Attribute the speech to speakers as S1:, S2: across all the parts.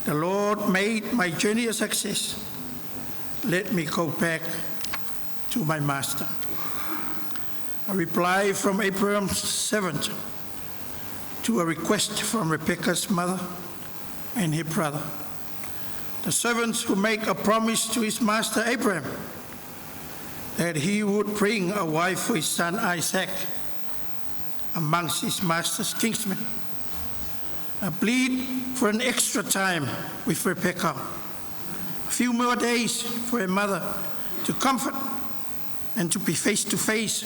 S1: The Lord made my journey a success. Let me go back to my master." A reply from Abraham's servant to a request from Rebekah's mother and her brother. The servants who make a promise to his master Abraham that he would bring a wife for his son Isaac amongst his master's kinsmen. A plead for an extra time with Rebekah, a few more days for her mother to comfort and to be face to face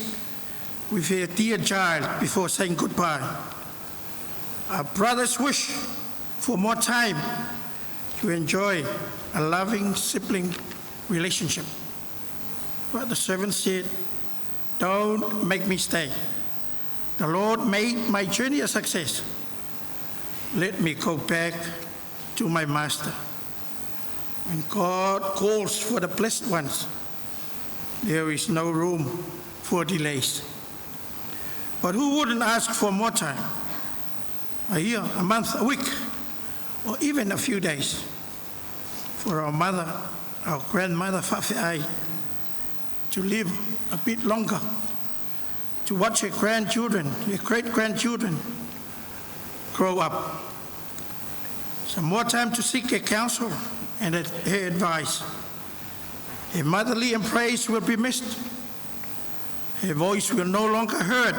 S1: with her dear child before saying goodbye. A brother's wish for more time to enjoy a loving sibling relationship. But the servant said, "Don't make me stay. The Lord made my journey a success. Let me go back to my master." When God calls for the blessed ones, there is no room for delays. But who wouldn't ask for more time? A year, a month, a week, or even a few days for our mother, our grandmother Faafeai, to live a bit longer, to watch her grandchildren, her great grandchildren, grow up. Some more time to seek her counsel and her advice. Her motherly embrace will be missed. Her voice will no longer heard.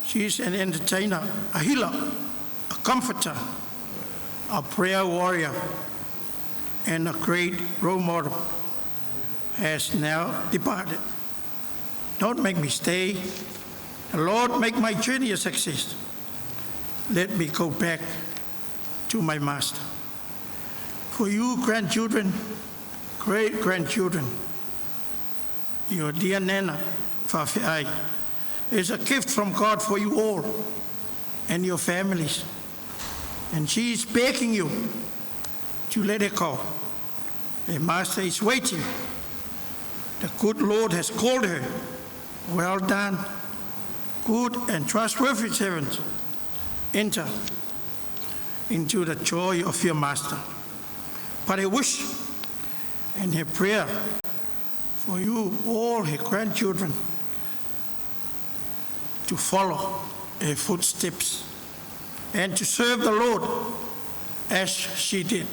S1: She is an entertainer, a healer, a comforter, a prayer warrior, and a great role model has now departed. "Don't make me stay. The Lord make my journey a success. Let me go back to my master." For you grandchildren, great grandchildren, your dear Nana, Faafeai, is a gift from God for you all and your families. And she is begging you to let her go. The master is waiting. The good Lord has called her. "Well done, good and trustworthy servant. Enter into the joy of your master." But her wish and her prayer for you, all her grandchildren, to follow her footsteps and to serve the Lord as she did.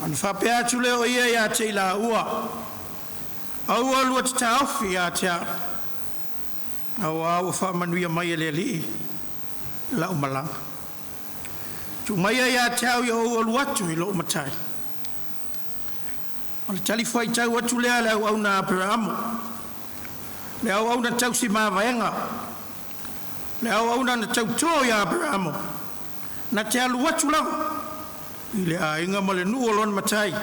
S1: Ona faapea atu lea o ia ia te i laua, “Aua lua te taofi ia te au, auā ua faamanuia mai e le Alii lau malaga. Tuu maia ia te au ia ou alu atu i lou matai.” O le talifuaitau atu lea a le auauna a Aperamo, le auauna tausi mavaega, le auauna na tauto ia Aperamo, na te alu atu lava i le aiga ma le nuu o lona matai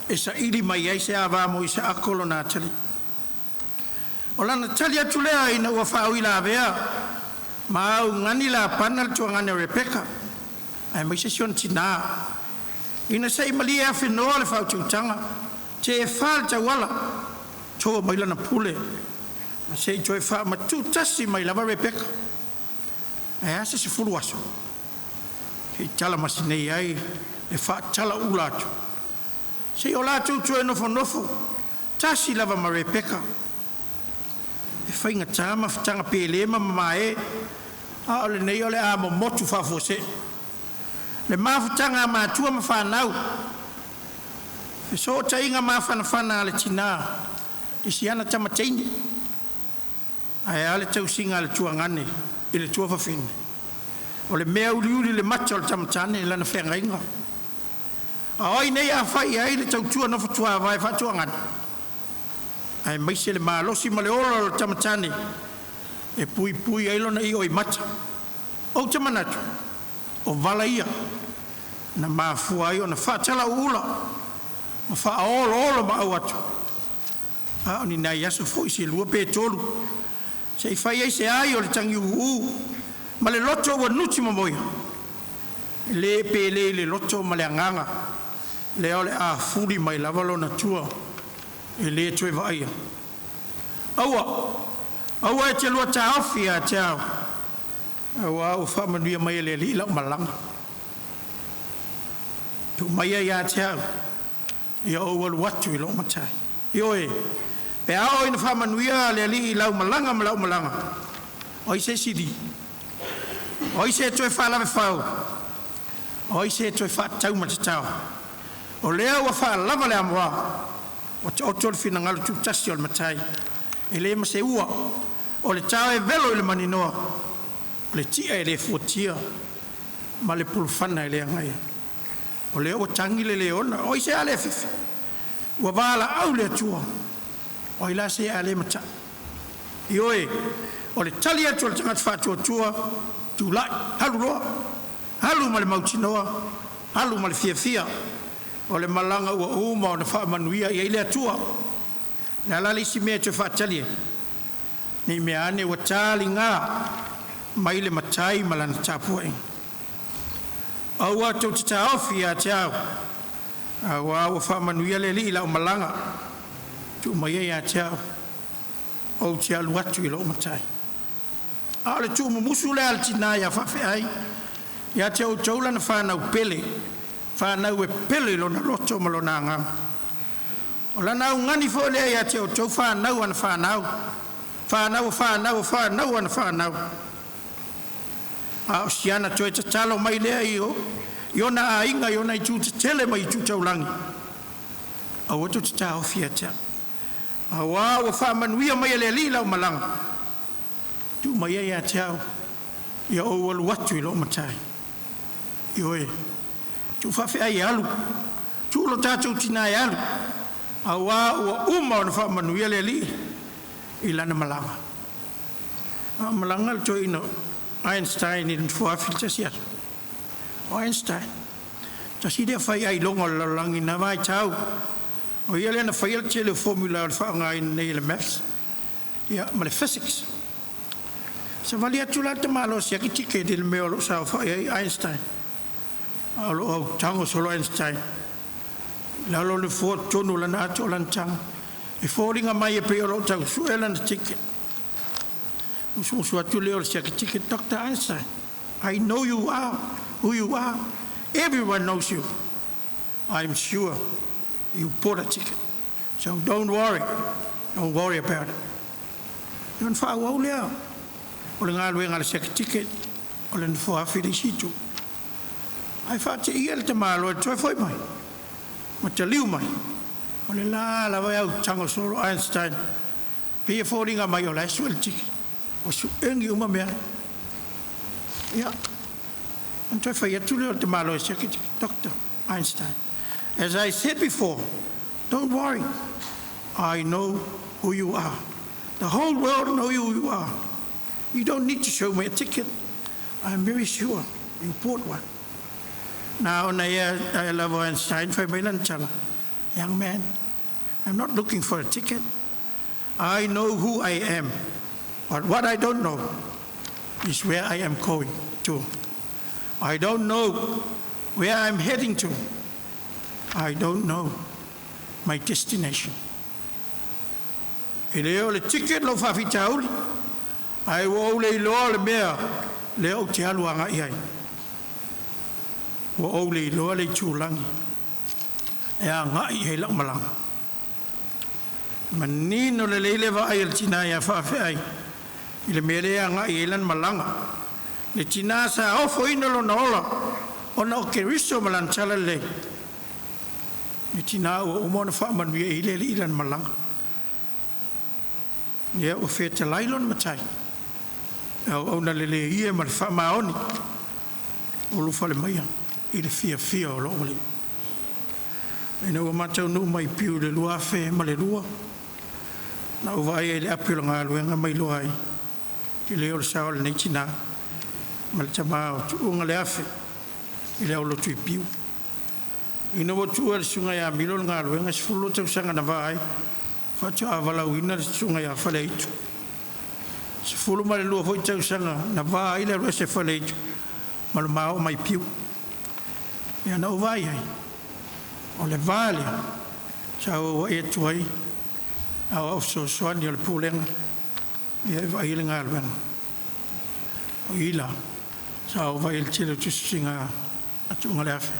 S1: e saili mai ai se ava mo Isaako lona atalii. O lana tali atu lea ina ua faauilavea ma augani lapana le tuagane o Lepeka aemaise si ona tina, ina se i malie afenoa le faautautaga, tefa le tauala, to mai lana pule ma se i toe faamatuu tasi mai lava Lepeka. Ae a se 10 aso se i talamasinei ai le faatalauula atu, seia o latou toe nofonofo tasi lava ma Lepeka. E faigata mafutaga pele ma mamae, a o lenei o le a momotu faafuasei. Le mafutaga a matua ma fanau, fesootaiga mafanafana a le tina i si ana tama teine, ae a le tausiga a le tuagane i le tuafafine. O le mea uliuli i le mata o le tama tane lana feagaiga. A o ai nei a fai i ai le tautua nofotuavae faa-tuagane? Aemaise le malosi ma le ola o le tama tane e puipui ai lona ioimata. Ou te manatu, o vala ia na mafua ai ona faatalauula ma faaoloolomaau atu, a o ni nai aso foi se lua pe tolu se i fai ai se ai o le tagiuu ma le loto ua nutimomoia, e le pelei i le loto ma le agaga, lea o le a fuli mai lava lona tua e le toe vaaia. Aua, aua e te lua taofi ia te au, auā ua faamanuia mai e le Alii lau malaga. Tuu maia ia te au, ia ou alu atu i lou matai. Ioe, pe a oo ina faamanuia le Alii i lau malaga ma lau malaga, o ai se sili? O ai se toe faalavefau? O ai se toe faataumatatao? O lea ua faalava le amoa, ua taoto le finagalo tutasi o le Matai, e le ma se ua, o le tao e velo i le maninoa, o le tia e le fuatia ma le pulufana e le agaia. O lea ua tagi le leona, o ai se a le fefe? Ua valaau le Atua, o ai la se a le matai? Ioe, o le tali atu a le tagata faatuatua, tulai, alu loa, alu ma le mautinoa, alu ma le fiafia, o le malaga ua uma ona faamanuia i ai le Atua. O le a la le isi mea e toe faatali ai? Ne i meaane ua taliga mai le Matai ma lana tapuaiga. Aua tou te taofi ia te au, auā ua faamanuia le Alii i lau malaga. Tuu maia ia te au ou te alu atu i lou Matai. A o le tuumumusu lea a le tina ia Faafeai ia te outou lana fanau pele, fanau e pele i lona loto ma lona agaga. O lana augani foi lea ia te outou fanau ana fanau, fanau a fanau a fanau ana fanau. A o si ana toe tatalo mai lea i ona aiga i ona itu tetele ma itu taulagi, aua tou te taofi ia te au, auā ua faamanuia mai e le Alii lau malaga, tuu maia ia te au ia ou alu atu i lou Matai. Ioe, tuu faafeai e alu, tuu lo tatou tina e alu, auā ua uma ona faamanuia le Alii i lana malaga. A o malaga le toeaina Einstein i le nofoaafi i le tasi aso. O Einstein, tasi lea faiailoga o le lalolagi i na vaitau, o ia lea na faia le tele o formula o le faaaogaina nei o le Maths ma le Physics. Savali atu la le tamaloa e siaki tiketi i le mea o lo o saofai ai Einstein, a o lo o autago solo Einstein i lalo o le nofoa i totonu o lana ato o lana taga. E foliga mai e pei o lo o tau sue lana ticket. Musumusu atu lea o le siaki ticket, “Dr. Einstein, I know you are who you are. Everyone knows you. I'm sure you bought a ticket. So don't worry, don't worry about it.” Ia ona faaauau lea o le galuega a le siaki ticket o le nofoa afe i le isi itu. Ae faateia le tamaloa i le toe foi mai ma taliu mai, o le la lava e autago solo Einstein, pei e foliga mai o la e sue le ticket. Ua suegi uma mea. Ia, ona toe fai atu lea o le tamaloa e siaki le ticket, “Dr. Einstein, as I said before, don't worry, I know who you are. The whole world knows who you are. You don't need to show me a ticket. I'm very sure you bought one.” Na ona ia ae lava o Einstein fai mai lana tala, “Young man, I'm not looking for a ticket. I know who I am, but what I don't know is where I am going to. I don't know where I'm heading to. I don't know my destination.” E le o le ticket lou faafitauli, ae ua ou le iloa le mea lea ou te alu agai ai. Ua ou le iloa le itulagi e agai i ai lau malaga. E manino lelei le vaai a le tina ia Faafeai i le mea lea e agai i ai lana malaga. Le tina sa ofoina lona ola ona o Keriso ma lana talalelei, le tina ua uma ona faamanuia i ai le Alii i lana malaga. Lea ua fetalai lona Matai, le auauna lelei e ma le faamaoni, ulufale maia i le fiafia o lou Alii. Ina ua ma taunuu mai i Apia i le 2002, na ou vaai ai i le api o le galuega ma iloa ai le tele o le sao o lenei tina ma le tama o Tuuu Leafe i le aulotu i Apia. Ina ua tuua e le susuga ia Milo le galuega, e 12 tausaga na va ai, faatoa valaauina le susuga ia Faleaitu. E 12 foi tausaga na va ai le alu ese o Faleaitu ma le ma oo mai i Apia. Ia na ou vaai i ai, o le va lea sa auauai atu ai a o au fesoasoani o le Pulega e vaaia le galuega. O i la sa ou vaai ai i le tele o tusitusiga a Tuuu Leafe.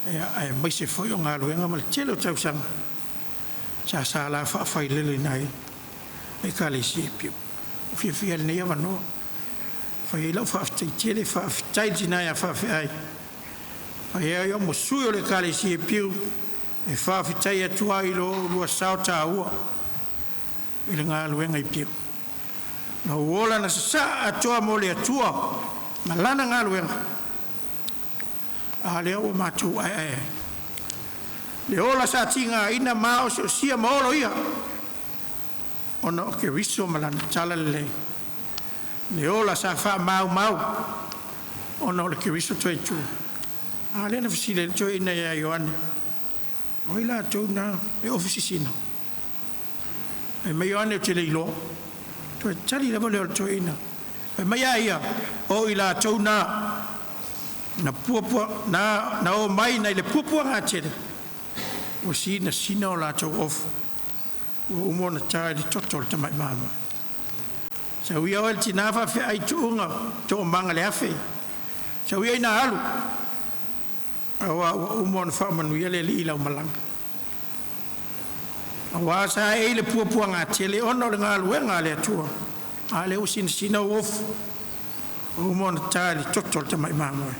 S1: Aemaise foi o galuega ma le tele o tausaga sa sa faafaileleina ai le Ekalesia i Apia. Ua fiafia i lenei avanoa e fai ai lau faafetai tele, faafetai i le tina ia faafeai e avea ai ma sui o le Ekalesia i Apiu e faafetai atu ai i lo oulua sao taua i le galuega i Apiu. Na ou ola na sasaa atoa mo le Atua ma Lana galuega, a lea ua matou aeae ai. Le ola sa tigaina ma maosiosia ma oloia ona o Keriso ma Lana Talalelei, le ola sa faamaumau ona o le Keriso toeatua. A lea na fesili ai le toeaina ia Ioane, o ai latou na e ofi sisina? Fai mai Ioane, ou te le iloa. Toe tali lava lea o le toeaina. Fai mai a ia, o i latou na na puapua na omai nai le puapuagatele ua sinasina o latou ofu ua uma ona ta i le toto o le Tamai Mamoe. Sau ia oe le tina faafeai Tuuga Toomagaleafe, sau ia ina alu aua ua uma ona faamanuia le Alii i lau malaga. Aua sa e i le puapuagatele ona o le galuega a le Atua, a lea ua sinasina ou ofu ua uma ona ta i le toto o le Tamai Mamoe.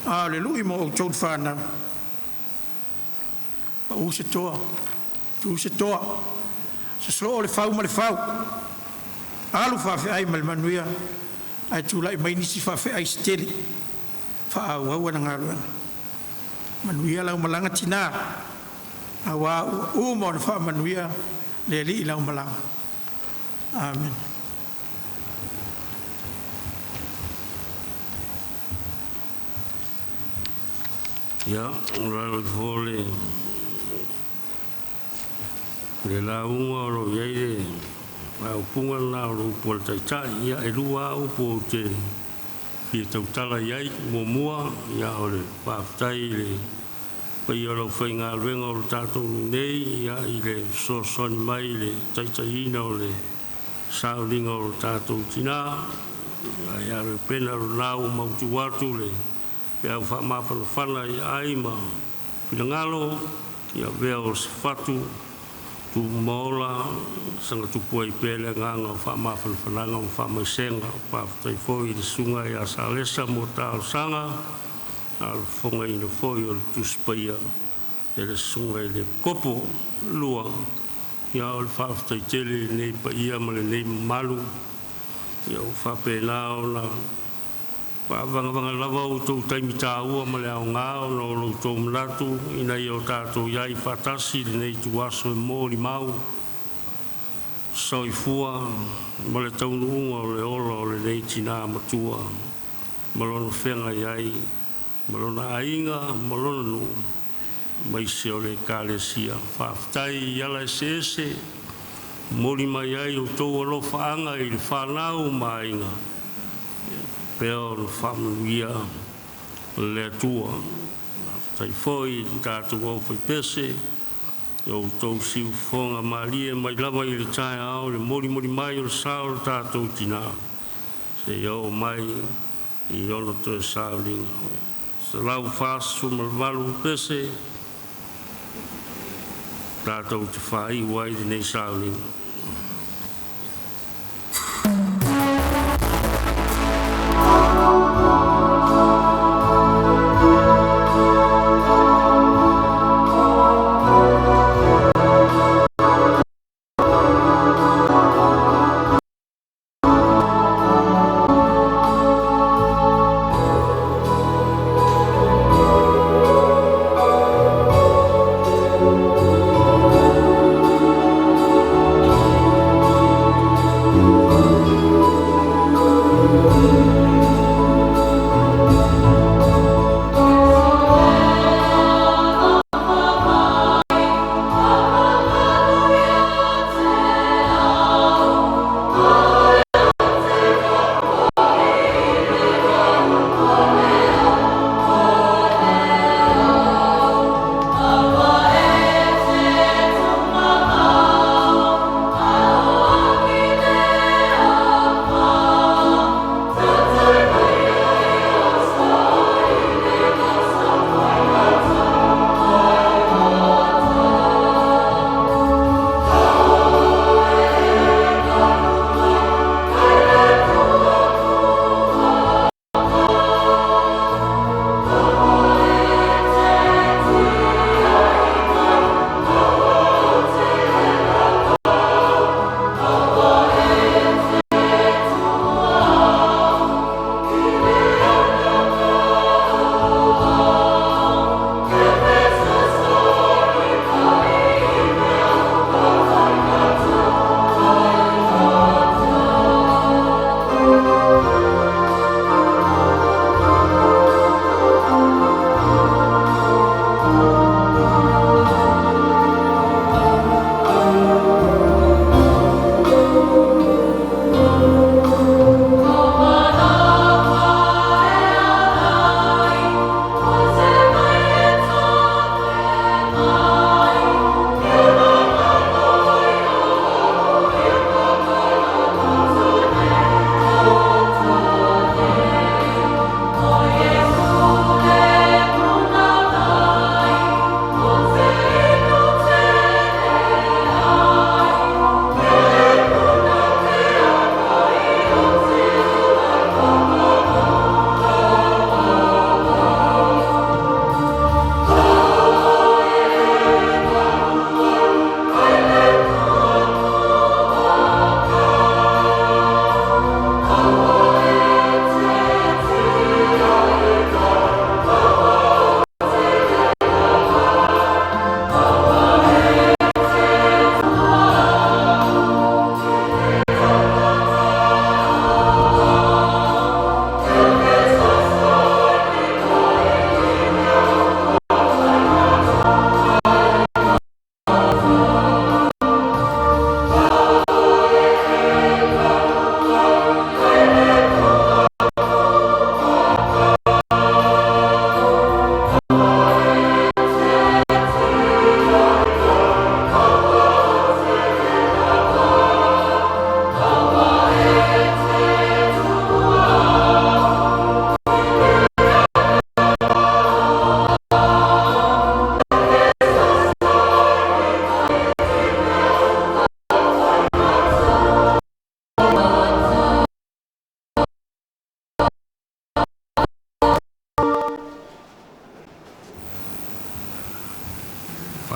S1: A o le lui mo outou le fanau, pau se toa, tu se toa, sosoo le fau ma le fau, alu faafeai ma le manuia, ae tulai mai nisi faafeai se tele e faaauau ana galuega. Manuia lau malaga tina, aua ua uma ona faamanuia le Alii i lau malaga. Amene.
S2: Ia, o le ala foi o le lauga o lo o i ai le faaupuga lena o le upu a le Taitai. Ia e lua lava upu ou te fia tautala i ai. Muamua, ia o le faafetai i le paia o le aufaigaluega o lo tatou nuu nei i le fesoasoani mai i le taitaiina o le sauniga o le tatou tina ia Reupena, o lena ua mautu atu le peau faamafanafana i aai ma finagalo, ia avea o se fatu tumaola saga tupu ai pea le agaga o faamafanafanaga ma faamaisega. Faafetai foi i le susuga ia Salesa mo le talosaga a o le fofogaina foi o le Tusi Paia e le susuga i le Epikopo. Lua, ia o le faafetai tele i lenei paia ma lenei mamalu ua faapena ona faavagavaga lava o outou taimi taua ma le aoga ona o lo outou manatu ina ia o tatou i ai faatasi i lenei ituaso e molimau soifua ma le taunuuga o le ola o lenei tina matua ma lona feagai ai ma lona aiga ma lona nuu aemaise o le Ekalesia. Faafetai i ala eseese e momoli mai ai o outou alofaaga i le fanau ma aiga, ia faapea ona faamanuia le Atua. Faafetai foi i le tatou aufaipese i o outou siufofoga malie mai lava i le taeao i le molimoli mai o le sao o le tatou tina seia oo mai i ona toe sauniga. 148 pese tatou te faaiu ai lenei sauniga.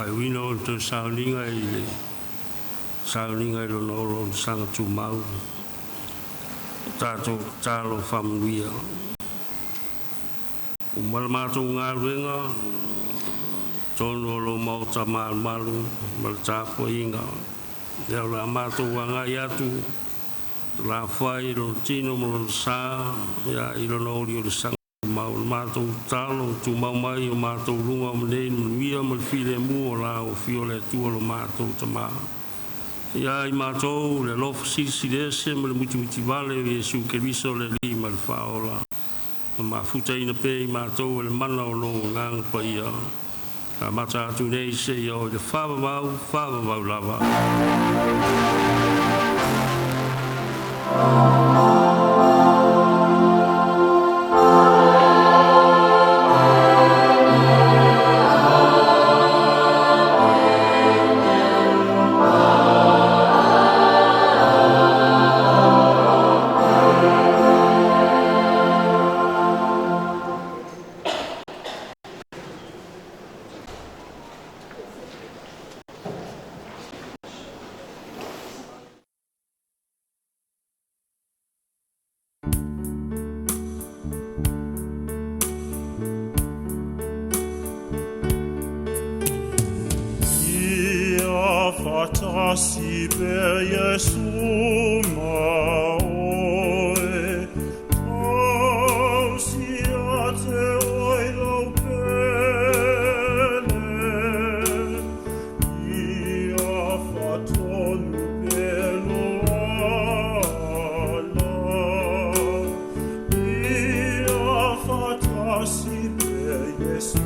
S2: Faaiuina o le toe sauniga i le sauniga i lona ola onosaga tumau. Tatou tatalo faamanuia. Uma le matou galuega totonu o lou maota malumalu ma le tapuaiga. Lea o le a matou agai atu tulafai i lona tino ma lona sa, ia i lona oliolisaga tumau. O le matou tatalo, tumau mai o matou luga o nei le manuia ma le filemu o la ua afio le Atua lo matou Tama. Ia i matou le alofa silisili ese ma le mutimutivale o Iesu Keriso le Alii ma le Faaola, ma mafutaina pea i matou e le mana o lou Agaga Paia, amata atu nei seia oo i le faavavau, faavavau lava.
S3: Ia faatasi pea Iesu ma oe, tausi ia te oe lau pele. Ia faatonu pea lou ala. Ia faatasi pea Iesu.